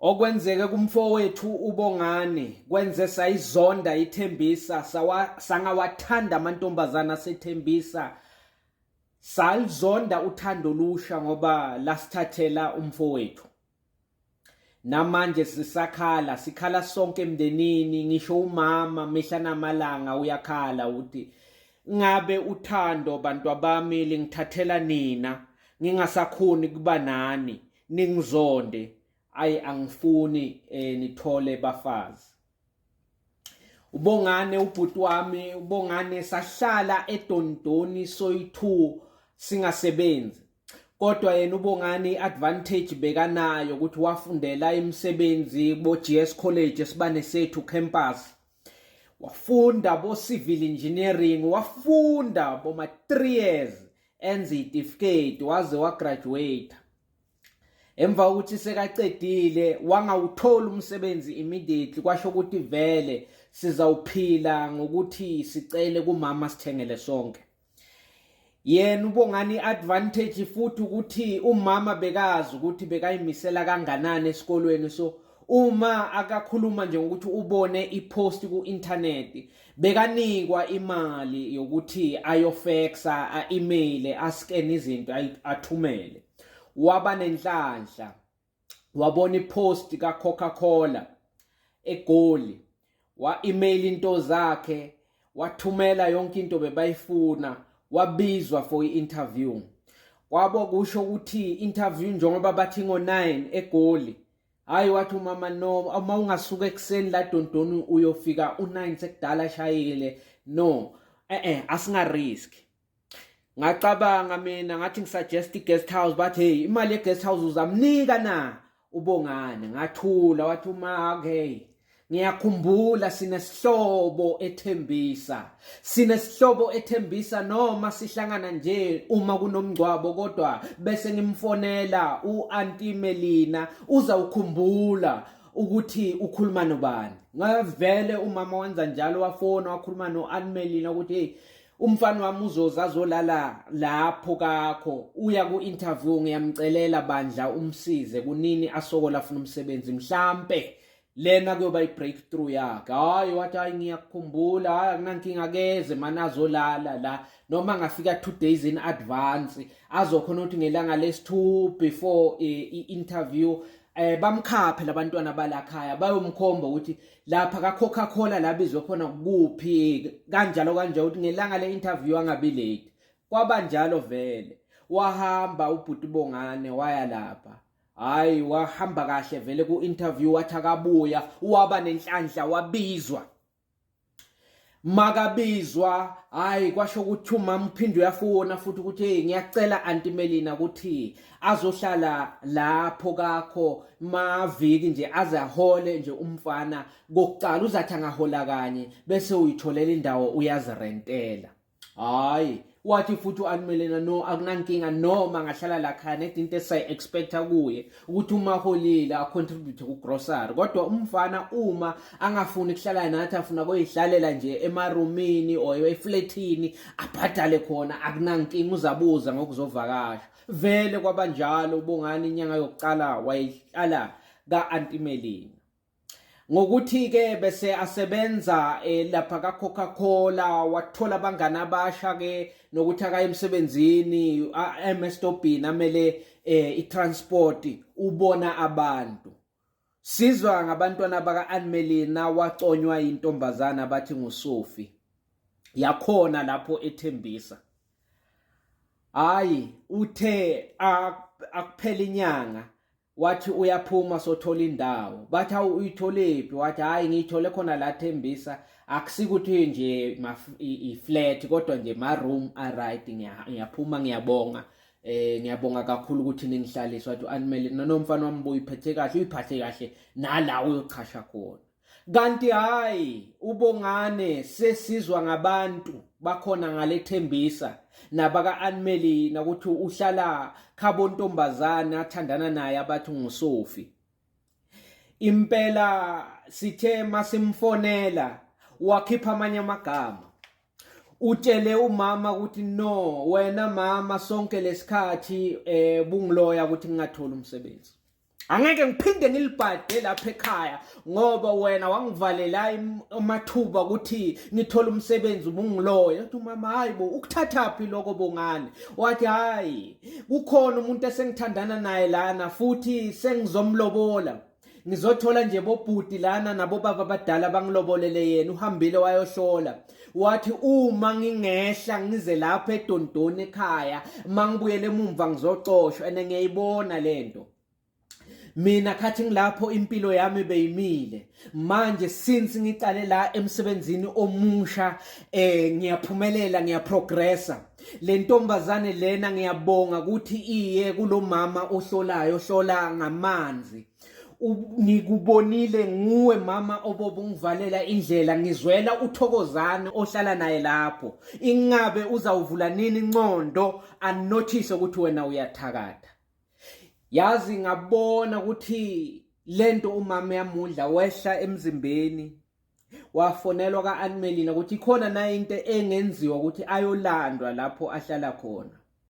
Okwenzeke kumfowethu uBongani kwenze sayizonda iThembisa, sangawathanda amantombazana aseThembisa, salizonda uthando olusha ngoba lasithathela umfowethu. Namanje sisakhala, sikhala sonke emndenini, ngisho umama mihla namalanga uyakhala uthi ngabe uthando bantwabami lingithathela nina ngingasakhoni kuba nani ningizonde, ayi angifuni nithole bafazi. Ubongane ubhuti wami, ubongane sahlala eDondoni soyi-2 singasebenzi, kodwa yena ubongane i-advantage bekanayo ukuthi wafundela imisebenzi bo GS College esibane sethu campus, wafunda bo civil engineering, wafunda boma 3 years enza itifiketi waze wagraduate. Emva kokuthi sekacedile wangawuthola umsebenzi immediately, kwasho ukuthi vele sizawuphila ngokuthi sicele kumama sithengele sonke. Yena uBongani i-advantage futhi ukuthi umama bekazi ukuthi bekayimisela kanganani esikolweni, so uma akakhuluma nje ngokuthi ubone ipost ku-internet bekanikwa imali yokuthi ayofexa, a-email, ascan izinto athumele. Waba nenhlanhla wabona ipost ka-Coca-Cola eGoli, wa-email into zakhe, wathumela yonke into bebayifuna, wabizwa for i-interview. Kwabo kusho ukuthi interview njengoba bathi ngo-9 eGoli, hayi wathi umama no, uma ungasuka ekuseni la Dondoni uyofika u-9 sekudala shayile, no asinga risk. Ngacabanga mina ngathi ngisuggest i-guest house, bathi hey, imali ye-guest house uzamnika na uBongane? Ngathula. Wathi uma okay, ngiyakhumbula sinesihlobo eThembisa, sinesihlobo eThembisa, noma sihlangana nje uma kunomngcwabo, kodwa bese ngimfonela u-Auntie Melina, uzawukhumbula ukuthi ukhuluma nobani. Ngavele umama wenza njalo, wafona wakhuluma no-Auntie Melina ukuthi hey, umfana wami uzoza azolala lapho kakho, uya ku-interview, ngiyamcelela bandla umsize, kunini asokola afuna umsebenzi, mhlampe lena kuyoba i-breakthrough yakhe. Hayi wathi hayi ngiyakukhumbula, hayi akunankinga, keze mana azolala la, noma angafika 2 days in advance azokhona ukuthi ngelanga lesi-2 before i-interview bamkhaphe labantwana balakhaya bayomkhomba ukuthi lapha ka Coca-Cola la bizwe khona kuphi, kanjalo kanjalo, ukuthi ngelanga le-interview angabi late. Kwaba njalo vele, wahamba ubhuti Bongane waya lapha, hayi wahamba kahle vele ku-interview, wathi akabuya waba nenhlanhla wabizwa. Makabizwa hayi kwasho ukuthi umama uphinde uyafona futhi ukuthi hey, ngiyacela Auntie Melina ukuthi azohlala lapho kakho maviki nje, aze ahole nje umfana kokuqala, uzathi angahola kanye bese uyitholela indawo uyazirentela. Hayi wathi futhi u-Auntie Melina no, akunankinga noma ngahlala la khaya, nedi into esisayi-expecta kuye ukuthi uma holile acontribute ku-grocery, kodwa umfana uma angafuni kuhlala nathi, afuna kuyihlalela nje emarumini or efletini abhadale khona, akunankinga, uzabuza ngokuzovakasha. Vele kwabanjalo, uBongani inyanga yokuqala wayihlala ka-Auntie Melina. Ngokuthi ke bese asebenza lapha ka Coca-Cola, wathola abangani abasha ke, nokuthi akaye emsebenzini emestobhini amele i-transport, ubona abantu, sizwa ngabantwana baka Anmelina, waconywa intombazana bathi nguSophie yakhona lapho eThembisa. Hayi uthe akuphela inyanga wathi uyaphuma sothola indawo, bathi awu uyitholephi? Wathi hayi ngiyithole khona la Thembisa, akusikuthi nje i-flat kodwa nje ma room a right, ngiyaphuma, ngiyabonga, ngiyabonga kakhulu ukuthi ningihlalise. Wathi u-Auntie nonomfana wami buyiphethe kahle, uyiphathe kahle nala uyochasha khona. Kanti hayi uBongane sesizwa ngabantu bakhona ngalethembisa nabaka Anmelina ukuthi uhlala khabo ntombazana athandana naye abathi nguSophie. Impela sithe masimfonela wakhipha amanye amagama, utshele umama ukuthi no wena mama, sonke lesikhathi bungiloya ukuthi ngingatholi umsebenzi. Angeke ngiphinde ngilibhade lapha ekhaya ngoba wena wangivalela amathuba ukuthi ngithole umsebenzi ubungiloya. Uthi umama, hayi bo, ukuthathaphi lokho Bongani? Wathi hayi, kukhona umuntu esengithandana naye lana futhi sengizomlobola. Ngizothola nje bobhuti lana nabobaba abadala bangilobolele yena. Uhambile wayohlola, wathi uma ngingehla ngize lapha eDondoni ekhaya, mangibuyele emumva ngizoxoshwa, ene ngiyayibona lento. Mina khathi ngilapho impilo yami beyimile. Manje since ngiqale la emsebenzini omusha, ngiyaphumelela, ngiyaprogressa. Le ntombazane lena, ngiyabonga ukuthi iye kulomama ohlolayo, ohlola ngamanzi. Ngikubonile nguwe mama obobo ungivalela indlela. Ngizwela uThokozane ohlala naye lapho. Ingabe uzawuvula nini inqondo anotice ukuthi wena uyathakatha? Yazi, ngabona ukuthi lento umama yamudla, wehla emzimbeni. Wafonelwa ka-Anmelina ukuthi ikhona na into engenziwa ukuthi ayolandwa lapho ahlala khona.